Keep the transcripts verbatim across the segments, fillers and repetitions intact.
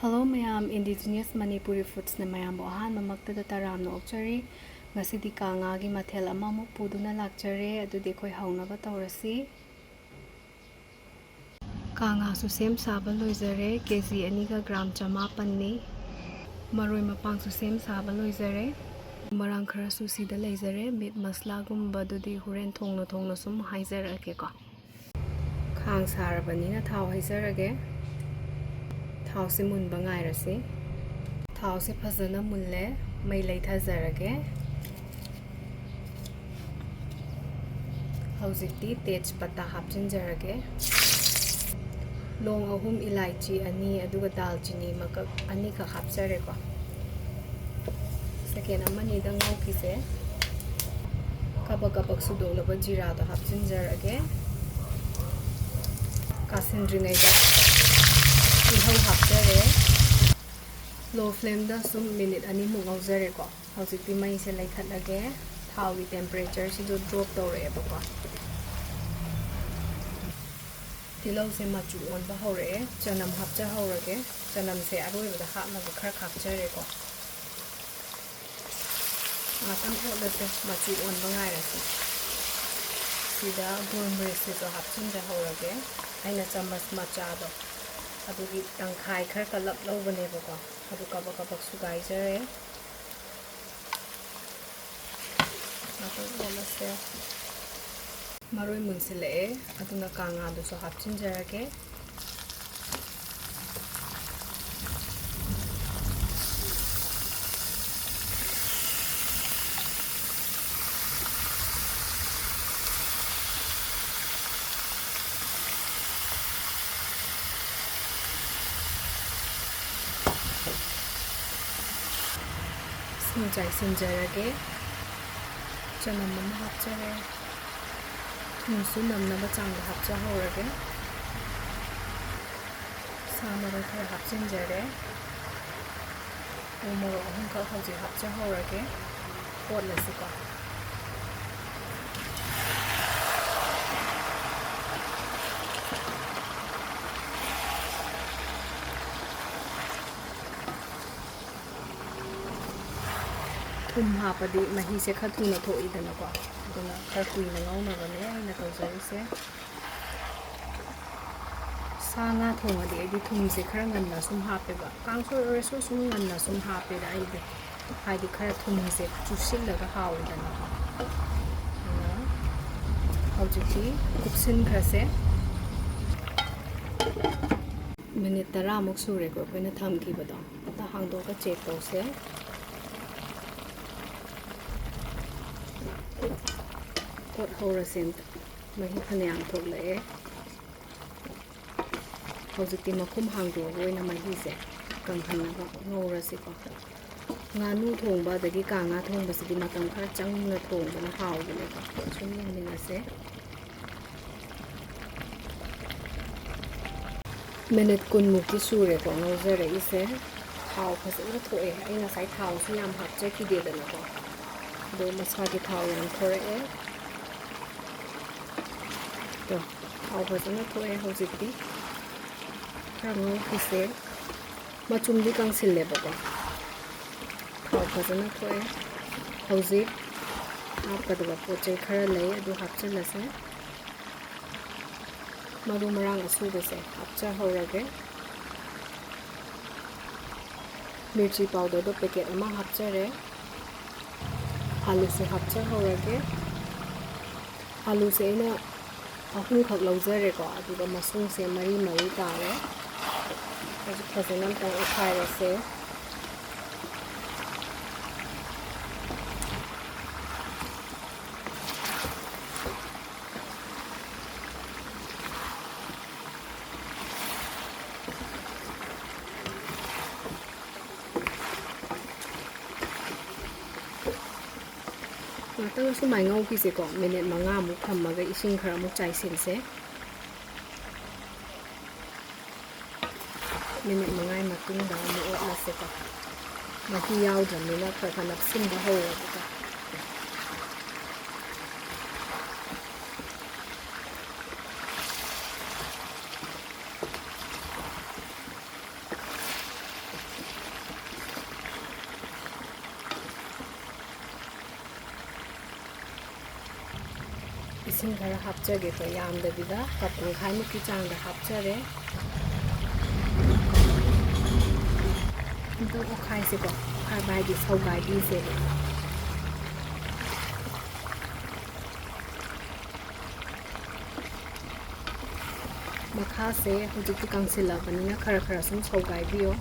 Hello ꯃꯌꯥꯝ, Indigenous Manipuri Foodsꯅ ꯃꯌꯥꯝꯕꯨ ꯑꯍꯥꯟꯕꯃꯛꯇꯗ ꯇꯔꯥꯝꯅ ꯑꯣꯛꯆꯔꯤ꯫ ꯉꯁꯤꯗꯤ ꯀꯥꯡꯉꯥꯒꯤ ꯃꯊꯦꯜ ꯑꯃꯃꯨꯛ ꯄꯨꯗꯨꯅ ꯂꯥꯛꯆꯔꯦ꯫ ꯑꯗꯨꯗꯤ ꯑꯩꯈꯣꯏ ꯍꯧꯅꯕ ꯇꯧꯔꯁꯤ꯫ ꯀꯥꯡꯉꯥꯁꯨ ꯁꯦꯝ ꯁꯥꯕ ꯂꯣꯏꯖꯔꯦ꯫ ꯀꯦ ꯖꯤ ꯑꯅꯤꯒ ꯒ꯭ꯔꯥꯝ ꯆꯃꯥꯄꯟꯅꯤ꯫ ꯃꯔꯣꯏ ꯃꯄꯥꯡꯁꯨ ꯁꯦꯝ ꯁꯥꯕ ꯂꯣꯏꯖꯔꯦ꯫ ꯃꯔꯥꯡ ꯈꯔꯁꯨ ꯁꯤꯗ ꯂꯩꯖꯔꯦ꯫ Meat ꯃꯁꯂꯥꯒꯨꯝꯕꯗꯨꯗꯤ ꯍꯣꯔꯦꯟ ꯊꯣꯡꯅ ꯊꯣꯡꯅ ꯁꯨꯝ ꯍꯥꯏꯖꯔꯛꯑꯒꯦꯀꯣ꯫ ꯈꯥꯡ ꯁꯥꯔꯕꯅꯤꯅ ꯊꯥꯎ ꯍꯩꯖꯔꯒꯦ꯫ ꯊꯥꯎꯁꯦ ꯃꯨꯟꯕ ꯉꯥꯏꯔꯁꯤ꯫ ꯊꯥꯎꯁꯦ ꯐꯖꯅ ꯃꯨꯜꯂꯦ꯫ ꯃꯩ ꯂꯩꯊꯖꯔꯒꯦ꯫ ꯍꯧꯖꯤꯛꯇꯤ ꯇꯦꯖꯄꯇꯥ ꯍꯥꯞꯆꯤꯟꯖꯔꯒꯦ꯫ ꯂꯣꯡ ꯑꯍꯨꯝ, ꯏꯂꯥꯏꯆꯤ ꯑꯅꯤ, ꯑꯗꯨꯒ ꯗꯥꯜꯆꯤꯅꯤ ꯃꯀꯛ ꯑꯅꯤꯈꯛ ꯍꯥꯞꯆꯔꯦꯀꯣ꯫ Second ꯑꯃꯅꯤꯗꯪ ꯉꯧꯈꯤꯁꯦ꯫ ꯀꯕꯛ ꯀꯕꯛ ꯁꯨꯗꯣꯛꯂꯕ ꯖꯤꯔꯥꯗꯣ ꯍꯥꯞꯆꯤꯟꯖꯔꯒꯦ꯫ ꯀꯥꯁꯤꯟꯗ꯭ꯔꯤꯉꯩꯗ ꯇꯤꯜꯍꯧ ꯍꯥꯞꯆꯔꯦ꯫ Low flameꯗ ꯁꯨꯝ ꯃꯤꯅꯤꯠ ꯑꯅꯤꯃꯨꯛ ꯉꯧꯖꯔꯦꯀꯣ꯫ ꯍꯧꯖꯤꯛꯇꯤ ꯃꯩꯁꯦ ꯂꯩꯈꯠꯂꯒꯦ꯫ ꯊꯥꯎꯒꯤ temperatureꯁꯤꯁꯨ drop ꯇꯧꯔꯛꯑꯦꯕꯀꯣ꯫ ꯇꯤꯜꯍꯧꯁꯦ ꯃꯆꯨ ꯑꯣꯟꯕ ꯍꯧꯔꯛꯑꯦ꯫ ꯆꯅꯝ ꯍꯥꯞꯆꯍꯧꯔꯒꯦ꯫ ꯆꯅꯝꯁꯦ ꯑꯔꯣꯏꯕꯗ ꯍꯥꯞꯅꯕ ꯈꯔ ꯈꯥꯛꯆꯔꯦꯀꯣ꯫ ꯉꯥꯛꯇꯪ ꯑꯣꯠꯂꯁꯦ, ꯃꯆꯨ ꯑꯣꯟꯕ ꯉꯥꯏꯔꯁꯦ꯫ ꯁꯤꯗ ꯒꯣꯜꯃꯔꯤꯁꯁꯤꯁꯨ ꯍꯥꯞꯆꯤꯟꯖꯍꯧꯔꯒꯦ꯫ ꯑꯩꯅ ꯆꯃꯁ ꯃꯆꯥꯗꯣ, ꯑꯗꯨꯒꯤ ꯇꯪꯈꯥꯏ ꯈꯔ ꯀꯜꯂꯞ ꯂꯧꯕꯅꯦꯕꯀꯣ꯫ ꯑꯗꯨ ꯀꯕꯛ ꯀꯕꯛ ꯁꯨꯒꯥꯏꯖꯔꯦ꯫ ꯉꯥꯛꯇꯪ ꯑꯣꯠꯂꯁꯦ꯫ ꯃꯔꯣꯏ ꯃꯨꯟꯁꯤꯜꯂꯛꯑꯦ, ꯑꯗꯨꯅ ꯀꯥꯡꯉꯥꯗꯨꯁꯨ ꯍꯥꯞꯆꯤꯟꯖꯔꯒꯦ꯫ ꯏꯁꯤꯡ ꯆꯥꯏꯁꯤꯟꯖꯔꯒꯦ꯫ ꯆꯅꯝ ꯑꯃ ꯍꯥꯞꯆꯔꯦ꯫ ꯊꯨꯝꯁꯨ ꯅꯝꯅꯕ ꯆꯥꯡꯗ ꯍꯥꯞꯆꯍꯧꯔꯒꯦ꯫ ꯁꯥ ꯃꯔꯣꯏ ꯈꯔ ꯍꯥꯞꯆꯤꯟꯖꯔꯦ꯫ ꯎ ꯃꯣꯔꯣꯛ ꯑꯍꯨꯝꯈꯛ ꯍꯧꯖꯤꯛ ꯍꯥꯞꯆꯍꯧꯔꯒꯦ꯫ ꯑꯣꯠꯂꯁꯤꯀꯣ꯫ ꯊꯨꯝ ꯍꯥꯞꯄꯗꯤ ꯃꯍꯤꯁꯦ ꯈꯔ ꯊꯨꯅ ꯊꯣꯛꯏꯗꯅꯀꯣ, ꯑꯗꯨꯅ ꯈꯔ ꯀꯨꯏꯅ ꯉꯧꯅꯕꯅꯦ ꯑꯩꯅ ꯇꯧꯖꯔꯤꯁꯦ꯫ ꯁꯥ ꯉꯥ ꯊꯣꯡꯉꯗꯤ ꯑꯩꯗꯤ ꯊꯨꯝꯁꯦ ꯈꯔ ꯉꯟꯅ ꯁꯨꯝ ꯍꯥꯞꯄꯦꯕ, ꯀꯥꯡꯁꯣꯏ ꯑꯣꯏꯔꯁꯨ ꯁꯨꯝ ꯉꯟꯅ ꯁꯨꯝ ꯍꯥꯞꯄꯦꯗ ꯑꯩꯗꯤ, ꯍꯥꯏꯗꯤ ꯈꯔ ꯊꯨꯝꯁꯦ ꯆꯨꯁꯤꯜꯂꯒ ꯍꯥꯎꯋꯤꯗꯅꯀꯣ꯫ ꯑꯗꯨꯅ ꯍꯧꯖꯤꯛꯇꯤ ꯀꯨꯞꯁꯤꯟꯈ꯭ꯔꯁꯦ꯫ ꯃꯤꯅꯤꯠ ꯇꯔꯥꯃꯨꯛ ꯁꯨꯔꯦꯀꯣ ꯑꯩꯈꯣꯏꯅ ꯊꯝꯈꯤꯕꯗꯣ꯫ ꯑꯝꯇ ꯍꯥꯡꯗꯣꯛꯑꯒ ꯆꯦꯛ ꯇꯧꯁꯦ꯫ ꯇꯣꯠ ꯍꯧꯔꯁꯦ ꯑꯝꯇ꯫ ꯃꯍꯤ ꯐꯅꯌꯥꯝ ꯊꯣꯛꯂꯛꯑꯦ꯫ ꯍꯧꯖꯤꯛꯇꯤ ꯃꯈꯨꯝ ꯍꯥꯡꯗꯣꯛꯑꯒ ꯑꯣꯏꯅ ꯃꯍꯤꯁꯦ ꯀꯪꯍꯟꯅꯕ ꯉꯧꯔꯁꯤꯀꯣ꯫ ꯉꯥꯅꯨ ꯊꯣꯡꯕ ꯑꯗꯒꯤ ꯀꯥꯡꯉꯥ ꯊꯣꯡꯕꯁꯤꯗꯤ ꯃꯇꯝ ꯈꯔ ꯆꯪꯅ ꯊꯣꯡꯕꯅ ꯍꯥꯎꯕꯅꯦꯕ꯫ ꯁꯨꯝ ꯌꯦꯡꯃꯤꯟꯅꯁꯦ꯫ ꯃꯤꯅꯤꯠ ꯀꯨꯟꯃꯨꯛꯇꯤ ꯁꯨꯔꯦꯀꯣ ꯉꯧꯖꯔꯛꯏꯁꯦ꯫ ꯊꯥꯎ ꯐꯖꯅ ꯊꯣꯛꯑꯦ꯫ ꯑꯩ ꯉꯁꯥꯏ ꯊꯥꯎꯁꯨ ꯌꯥꯝ ꯍꯥꯞꯆꯈꯤꯗꯦꯗꯅꯀꯣ, ꯑꯗꯣ ꯃꯁꯥꯒꯤ ꯊꯥꯎ ꯌꯥꯝ ꯊꯣꯔꯛꯑꯦ꯫ ꯑꯗꯣ ꯊꯥꯎ ꯐꯖꯅ ꯊꯣꯛꯑꯦ꯫ ꯍꯧꯖꯤꯛꯇꯤ ꯈꯔ ꯉꯧꯈꯤꯁꯦ꯫ ꯃꯆꯨꯝꯗꯤ ꯀꯪꯁꯤꯜꯂꯦꯕꯀꯣ꯫ ꯊꯥꯎ ꯐꯖꯅ ꯊꯣꯛꯑꯦ꯫ ꯍꯧꯖꯤꯛ ꯍꯥꯞꯀꯗꯕ ꯄꯣꯠ ꯆꯩ ꯈꯔ ꯂꯩ, ꯑꯗꯨ ꯍꯥꯞꯆꯤꯜꯂꯁꯦ꯫ ꯃꯔꯨ ꯃꯔꯥꯡ ꯑꯁꯨꯕꯁꯦ ꯍꯥꯞꯆꯍꯧꯔꯒꯦ꯫ ꯃꯤꯔꯆꯤ ꯄꯥꯎꯗꯔꯗꯣ ꯄꯦꯀꯦꯠ ꯑꯃ ꯍꯥꯞꯆꯔꯦ꯫ ꯑꯥꯂꯨꯁꯦ ꯍꯥꯞꯆꯍꯧꯔꯒꯦ꯫ ꯑꯥꯂꯨꯁꯦ ꯑꯩꯅ ꯑꯍꯨꯝꯈꯛ ꯂꯧꯖꯔꯦꯀꯣ, ꯑꯗꯨꯒ ꯃꯁꯨꯡꯁꯦ ꯃꯔꯤ ꯃꯔꯤ ꯇꯥꯔꯦ꯫ ꯑꯩꯁꯨ ꯐꯖꯅ ꯑꯝꯇꯪ ꯑꯣꯠꯈꯥꯏꯔꯁꯦ꯫ ꯉꯥꯛꯇꯪ ꯁꯨꯃꯥꯏꯅ ꯉꯧꯈꯤꯁꯦꯀꯣ, ꯃꯤꯅꯤꯠ ꯃꯉꯥꯃꯨꯛ ꯊꯝꯃꯒ ꯏꯁꯤꯡ ꯈꯔ ꯑꯃꯨꯛ ꯆꯥꯏꯁꯤꯟꯁꯦ꯫ ꯃꯤꯅꯤꯠ ꯃꯉꯥꯒꯤ ꯃꯇꯨꯡꯗ ꯑꯃꯨꯛ ꯑꯣꯠꯂꯁꯦꯀꯣ꯫ ꯃꯍꯤ ꯌꯥꯎꯗ꯭ꯔꯕꯅꯤꯅ ꯈꯔ ꯈꯔ ꯅꯞꯁꯤꯟꯕ ꯍꯧꯔꯦꯕꯀꯣ꯫ ꯏꯁꯤꯡ ꯈꯔ ꯍꯥꯞꯆꯒꯦꯀꯣ, ꯌꯥꯝꯗꯕꯤꯗ ꯀꯞ ꯇꯪꯈꯥꯏꯃꯨꯛꯀꯤ ꯆꯥꯡꯗ ꯍꯥꯞꯆꯔꯦ꯫ ꯑꯝꯇꯪ ꯑꯣꯠꯈꯥꯏꯁꯦꯀꯣ, ꯑꯣꯠꯈꯥꯏꯕ ꯍꯥꯏꯗꯤ ꯁꯧꯒꯥꯏꯕꯤꯁꯦꯕ꯫ ꯃꯈꯥꯁꯦ ꯍꯧꯖꯤꯛꯇꯤ ꯀꯪꯁꯤꯜꯂꯕꯅꯤꯅ ꯈꯔ ꯈꯔ ꯁꯨꯝ ꯁꯧꯒꯥꯏꯕꯤꯌꯣ꯫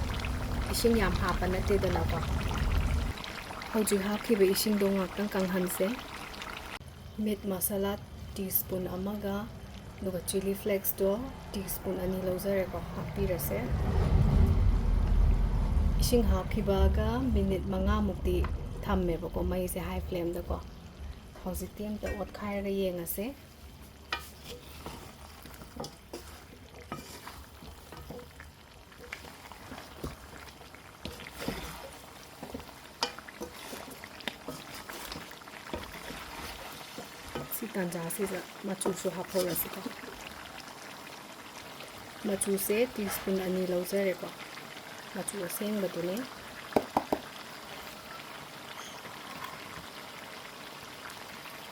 ꯏꯁꯤꯡ ꯌꯥꯝ ꯍꯥꯞꯄ ꯅꯠꯇꯦꯗꯅꯀꯣ꯫ ꯍꯧꯖꯤꯛ ꯍꯥꯞꯈꯤꯕ ꯏꯁꯤꯡꯗꯣ ꯉꯥꯛꯇꯪ ꯀꯪꯍꯟꯁꯦ꯫ ꯃꯤꯠ ꯃꯁꯥꯂꯥ ꯇꯤ ꯁ꯭ꯄꯨꯟ ꯑꯃꯒ, ꯑꯗꯨꯒ ꯆꯤꯂꯤ ꯐ꯭ꯂꯦꯛꯁꯇꯣ ꯇꯤ ꯁ꯭ꯄꯨꯟ ꯑꯅꯤ ꯂꯧꯖꯔꯦꯀꯣ, ꯍꯥꯞꯄꯤꯔꯁꯦ꯫ ꯏꯁꯤꯡ ꯍꯥꯞꯈꯤꯕꯒ ꯃꯤꯅꯤꯠ ꯃꯉꯥꯃꯨꯛꯇꯤ ꯊꯝꯃꯦꯕꯀꯣ, ꯃꯩꯁꯦ ꯍꯥꯏ ꯐ꯭ꯂꯦꯝꯗꯀꯣ꯫ ꯍꯧꯖꯤꯛꯇꯤ ꯑꯝꯇ ꯑꯣꯠꯈꯥꯏꯔꯒ ꯌꯦꯡꯉꯁꯦ꯫ ꯁꯤ ꯇꯥꯟꯖꯥꯁꯤꯗ ꯃꯆꯨꯁꯨ ꯍꯥꯞꯍꯧꯔꯁꯤꯀꯣ꯫ ꯃꯆꯨꯁꯦ ꯇꯤ ꯁ꯭ꯄꯨꯟ ꯑꯅꯤ ꯂꯧꯖꯔꯦꯀꯣ, ꯃꯆꯨ ꯑꯁꯦꯡꯕꯗꯨꯅꯤ꯫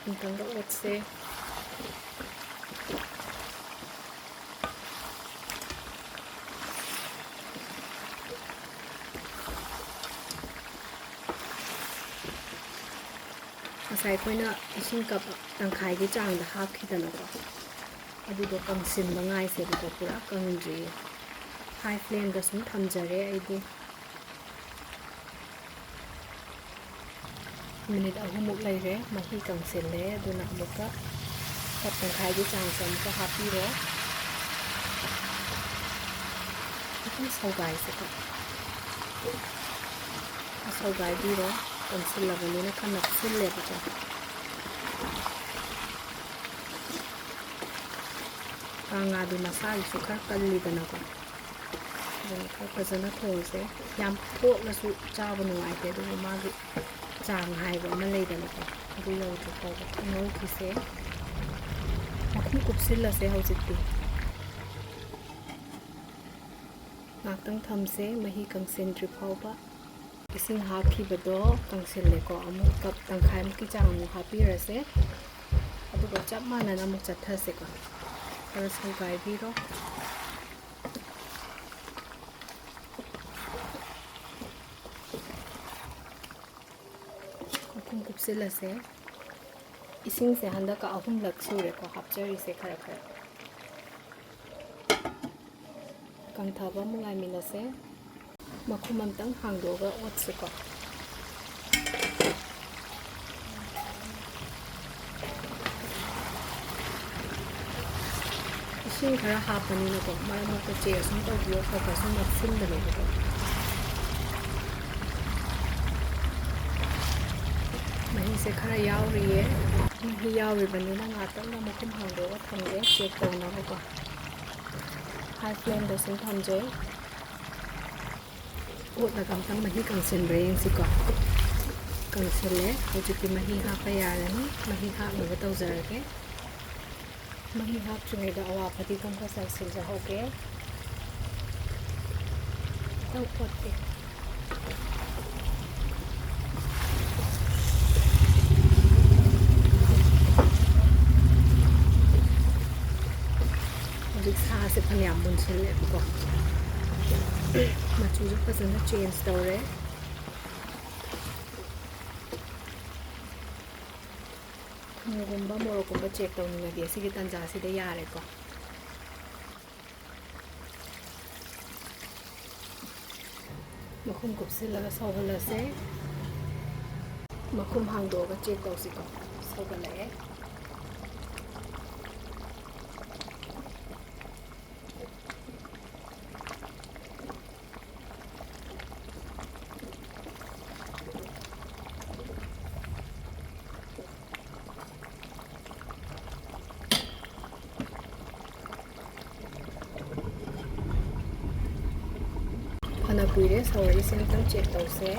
ꯑꯃꯨꯛꯇꯪꯒ ꯑꯣꯠꯁꯦ꯫ ꯉꯁꯥꯏ ꯑꯩꯈꯣꯏꯅ ꯏꯁꯤꯡ ꯀꯞ ꯇꯪꯈꯥꯏꯒꯤ ꯆꯥꯡꯗ ꯍꯥꯞꯈꯤꯗꯅꯀꯣ, ꯑꯗꯨꯗꯣ ꯀꯪꯁꯤꯟꯕ ꯉꯥꯏꯁꯦꯕꯀꯣ, ꯄꯨꯔꯥ ꯀꯪꯗ꯭ꯔꯤꯌꯦ꯫ ꯍꯥꯏ ꯐ꯭ꯂꯦꯝꯗ ꯁꯨꯝ ꯊꯝꯖꯔꯦ ꯑꯩꯗꯤ꯫ ꯃꯤꯅꯤꯠ ꯑꯍꯨꯝꯃꯨꯛ ꯂꯩꯔꯦ, ꯃꯍꯤ ꯀꯪꯁꯤꯜꯂꯦ, ꯑꯗꯨꯅ ꯑꯃꯨꯛꯀ ꯀꯞ ꯇꯪꯈꯥꯏꯒꯤ ꯆꯥꯡꯁꯦ ꯑꯃꯨꯛꯀ ꯍꯥꯞꯄꯤꯔꯣ꯫ ꯈꯤꯇꯪ ꯁꯧꯒꯥꯏꯁꯦꯀꯣ꯫ ꯁꯧꯒꯥꯏꯕꯤꯔꯣ, ꯀꯪꯁꯤꯜꯂꯕꯅꯤꯅ ꯈꯔ ꯅꯞꯁꯤꯜꯂꯦꯕꯀꯣ꯫ ꯀꯥꯡꯉꯥꯗꯤ ꯃꯁꯥꯒꯤꯁꯨ ꯈꯔ ꯀꯜꯂꯤꯗꯅꯀꯣ, ꯑꯗꯨꯅ ꯈꯔ ꯐꯖꯅ ꯊꯣꯡꯁꯦ꯫ ꯌꯥꯝ ꯊꯣꯠꯂꯁꯨ ꯆꯥꯕ ꯅꯨꯡꯉꯥꯏꯇꯦ, ꯑꯗꯨꯕꯨ ꯃꯥꯒꯤ ꯆꯥꯡ ꯍꯥꯏꯕ ꯑꯃ ꯂꯩꯗꯅꯀꯣ, ꯑꯗꯨ ꯌꯧꯗ꯭ꯔꯤ ꯐꯥꯎꯕ ꯉꯧꯈꯤꯁꯦ꯫ ꯃꯈꯨꯝ ꯀꯨꯞꯁꯤꯜꯂꯁꯦ ꯍꯧꯖꯤꯛꯇꯤ꯫ ꯉꯥꯛꯇꯪ ꯊꯝꯁꯦ, ꯃꯍꯤ ꯀꯪꯁꯤꯟꯗ꯭ꯔꯤ ꯐꯥꯎꯕ꯫ ꯏꯁꯤꯡ ꯍꯥꯞꯈꯤꯕꯗꯣ ꯀꯪꯁꯤꯜꯂꯦꯀꯣ, ꯑꯃꯨꯛ ꯀꯞ ꯇꯪꯈꯥꯏꯃꯨꯛꯀꯤ ꯆꯥꯡ ꯑꯃꯨꯛ ꯍꯥꯞꯄꯤꯔꯁꯦ꯫ ꯑꯗꯨ ꯑꯗꯨꯒ ꯆꯞ ꯃꯥꯟꯅꯅ ꯑꯃꯨꯛ ꯆꯠꯊꯁꯦꯀꯣ꯫ ꯈꯔ ꯁꯧꯒꯥꯏꯕꯤꯔꯣ꯫ ꯃꯈꯨꯝ ꯀꯨꯞꯁꯤꯜꯂꯁꯦ꯫ ꯏꯁꯤꯡꯁꯦ ꯍꯟꯗꯛꯀ ꯑꯍꯨꯝꯂꯛ ꯁꯨꯔꯦꯀꯣ ꯍꯥꯞꯆꯔꯤꯁꯦ ꯈꯔ ꯈꯔ꯫ ꯀꯪꯊꯕ ꯑꯃꯨꯛ ꯉꯥꯏꯃꯤꯟꯅꯁꯦ꯫ ꯃꯈꯨꯝ ꯑꯝꯇꯪ ꯍꯥꯡꯗꯣꯛꯑꯒ ꯑꯣꯠꯁꯤꯀꯣ꯫ ꯏꯁꯤꯡ ꯈꯔ ꯍꯥꯞꯄꯅꯤꯅꯀꯣ, ꯃꯔꯛ ꯃꯔꯛꯇ ꯆꯦꯛ ꯑꯁꯨꯝ ꯇꯧꯕꯤꯌꯣ, ꯈꯔ ꯈꯔ ꯁꯨꯝ ꯅꯞꯁꯤꯟꯕꯅꯦꯕꯀꯣ꯫ ꯃꯍꯤꯁꯦ ꯈꯔ ꯌꯥꯎꯔꯤꯌꯦ꯫ ꯃꯍꯤ ꯌꯥꯎꯔꯤꯕꯅꯤꯅ ꯉꯥꯛꯇꯪꯗ ꯃꯈꯨꯝ ꯍꯥꯡꯗꯣꯛꯑꯒ ꯊꯝꯒꯦ, ꯆꯦꯛ ꯇꯧꯅꯕꯀꯣ꯫ ꯍꯥꯏ ꯐ꯭ꯂꯦꯝꯗ ꯁꯨꯝ ꯊꯝꯖꯩ꯫ ꯑꯣꯠꯂꯒ ꯑꯝꯇꯪ ꯃꯍꯤ ꯀꯪꯁꯤꯟꯕ꯭ꯔꯥ ꯌꯦꯡꯁꯤꯀꯣ꯫ ꯀꯪꯁꯤꯜꯂꯦ꯫ ꯍꯧꯖꯤꯛꯇꯤ ꯃꯍꯤ ꯍꯥꯞꯄ ꯌꯥꯔꯅꯤ꯫ ꯃꯍꯤ ꯍꯥꯞꯅꯕ ꯇꯧꯖꯔꯒꯦ꯫ ꯃꯍꯤ ꯍꯥꯞꯇ꯭ꯔꯤꯉꯩꯗ ꯑꯋꯥ ꯐꯗꯤꯒꯣꯝ ꯈꯔ ꯆꯥꯏꯁꯤꯟꯖꯍꯧꯒꯦ꯫ ꯑꯝꯇꯪ ꯑꯣꯠꯀꯦ꯫ ꯍꯧꯖꯤꯛ ꯁꯥꯁꯦ ꯐꯅꯌꯥꯝ ꯃꯨꯟꯁꯤꯜꯂꯦꯕꯀꯣ꯫ ꯃꯆꯨꯁꯨ ꯐꯖꯅ ꯆꯦꯟꯖ ꯇꯧꯔꯦ꯫ ꯊꯨꯝꯒꯨꯝꯕ ꯃꯣꯔꯣꯛꯀꯨꯝꯕ ꯆꯦꯛ ꯇꯧꯅꯤꯡꯉꯗꯤ ꯑꯁꯤꯒꯤ ꯇꯥꯟꯖꯥꯁꯤꯗ ꯌꯥꯔꯦꯀꯣ꯫ ꯃꯈꯨꯝ ꯀꯨꯞꯁꯤꯜꯂꯒ ꯁꯧꯍꯜꯂꯁꯦ꯫ ꯃꯈꯨꯝ ꯍꯥꯡꯗꯣꯛꯑꯒ ꯆꯦꯛ ꯇꯧꯁꯤꯀꯣ꯫ ꯁꯧꯒꯠꯂꯛꯑꯦ꯫ ꯐꯅ ꯀꯨꯏꯔꯦ ꯁꯧꯔꯛꯏꯁꯦ, ꯑꯝꯇꯪ ꯆꯦꯛ ꯇꯧꯁꯦ꯫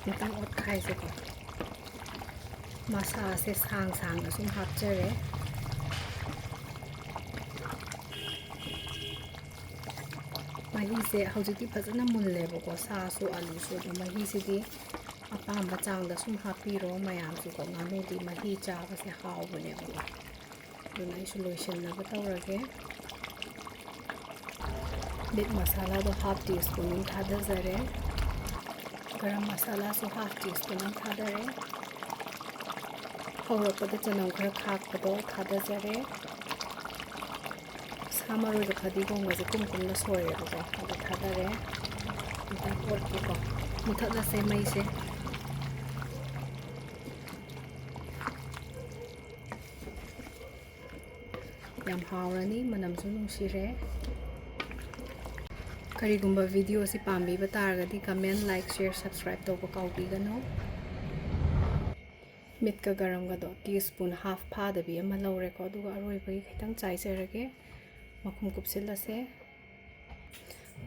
ꯑꯝꯇꯪ ꯑꯣꯠꯈꯥꯏꯁꯦꯀꯣ꯫ ꯃꯁꯥꯁꯦ ꯁꯥꯡ ꯁꯥꯡꯅ ꯁꯨꯝ ꯍꯥꯞꯆꯔꯦ꯫ ꯃꯍꯤꯁꯦ ꯍꯧꯖꯤꯛꯇꯤ ꯐꯖꯅ ꯃꯨꯜꯂꯦꯕꯀꯣ, ꯁꯥꯁꯨ ꯑꯂꯨꯁꯨ꯫ ꯑꯗꯣ ꯃꯍꯤꯁꯤꯗꯤ ꯑꯄꯥꯝꯕ ꯆꯥꯡꯗ ꯁꯨꯝ ꯍꯥꯞꯄꯤꯔꯣ ꯃꯌꯥꯝꯁꯨꯀꯣ꯫ ꯉꯥꯅꯨꯗꯤ ꯃꯍꯤ ꯆꯥꯕꯁꯦ ꯍꯥꯎꯕꯅꯦꯕꯀꯣ꯫ ꯑꯗꯨꯅ ꯑꯩꯁꯨ ꯂꯣꯏꯁꯤꯟꯅꯕ ꯇꯧꯔꯒꯦ꯫ ꯃꯤꯠ ꯃꯁꯥꯂꯥꯗꯣ half tea spoon ꯑꯃ ꯊꯥꯗꯖꯔꯦ꯫ ꯒꯔꯝ ꯃꯁꯥꯂꯥꯁꯨ half tea spoon ꯑꯃ ꯊꯥꯗꯔꯦ꯫ ꯍꯧꯔꯛꯄꯗ ꯆꯅꯝ ꯈꯔ ꯈꯥꯛꯄꯗꯣ ꯊꯥꯗꯖꯔꯦ꯫ ꯁꯥ ꯃꯔꯣꯏꯒ ꯐꯗꯤꯒꯣꯝꯒꯁꯦ ꯀꯨꯝ ꯀꯨꯝꯅ ꯁꯣꯏꯔꯦꯕꯀꯣ꯫ ꯑꯗꯨ ꯊꯥꯗꯔꯦ꯫ ꯑꯝꯇ ꯑꯣꯠꯀꯦꯀꯣ꯫ ꯃꯨꯊꯠꯂꯁꯦ ꯃꯩꯁꯦ꯫ ꯌꯥꯝ ꯍꯥꯎꯔꯅꯤ, ꯃꯅꯝꯁꯨ ꯅꯨꯡꯁꯤꯔꯦ꯫ ꯀꯔꯤꯒꯨꯝꯕ video ꯁꯤ ꯄꯥꯝꯕꯤꯕ ꯇꯥꯔꯒꯗꯤ comment, like, share, subscribe ꯇꯧꯕ ꯀꯥꯎꯕꯤꯒꯅꯨ꯫ ꯃꯤꯠꯀ ꯒꯔꯝꯒꯗꯣ tea spoon half ꯐꯥꯗꯕꯤ ꯑꯃ ꯂꯧꯔꯦꯀꯣ꯫ ꯑꯗꯨꯒ ꯑꯔꯣꯏꯕꯒꯤ ꯈꯤꯇꯪ ꯆꯥꯏꯖꯔꯒꯦ꯫ ꯃꯈꯨꯝ ꯀꯨꯞꯁꯤꯜꯂꯁꯦ꯫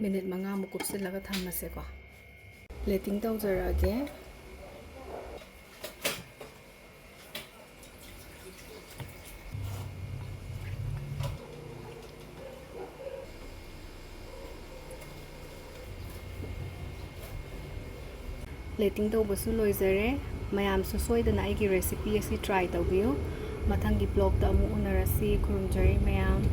ꯃꯤꯅꯤꯠ ꯃꯉꯥꯃꯨꯛ ꯀꯨꯞꯁꯤꯜꯂꯒ ꯊꯝꯃꯁꯦꯀꯣ꯫ Plating ꯇꯧꯖꯔꯛꯑꯒꯦ꯫ Plating ꯇꯧꯕꯁꯨ ꯂꯣꯏꯖꯔꯦ꯫ ꯃꯌꯥꯝꯁꯨ ꯁꯣꯏꯗꯅ ꯑꯩꯒꯤ recipe ꯑꯁꯤ try ꯇꯧꯕꯤꯌꯨ꯫ ꯃꯊꯪꯒꯤ vlog ꯇ ꯑꯃꯨꯛ ꯎꯅꯔꯁꯤ꯫ ꯈꯨꯔꯨꯝꯖꯔꯤ ꯃꯌꯥꯝ꯫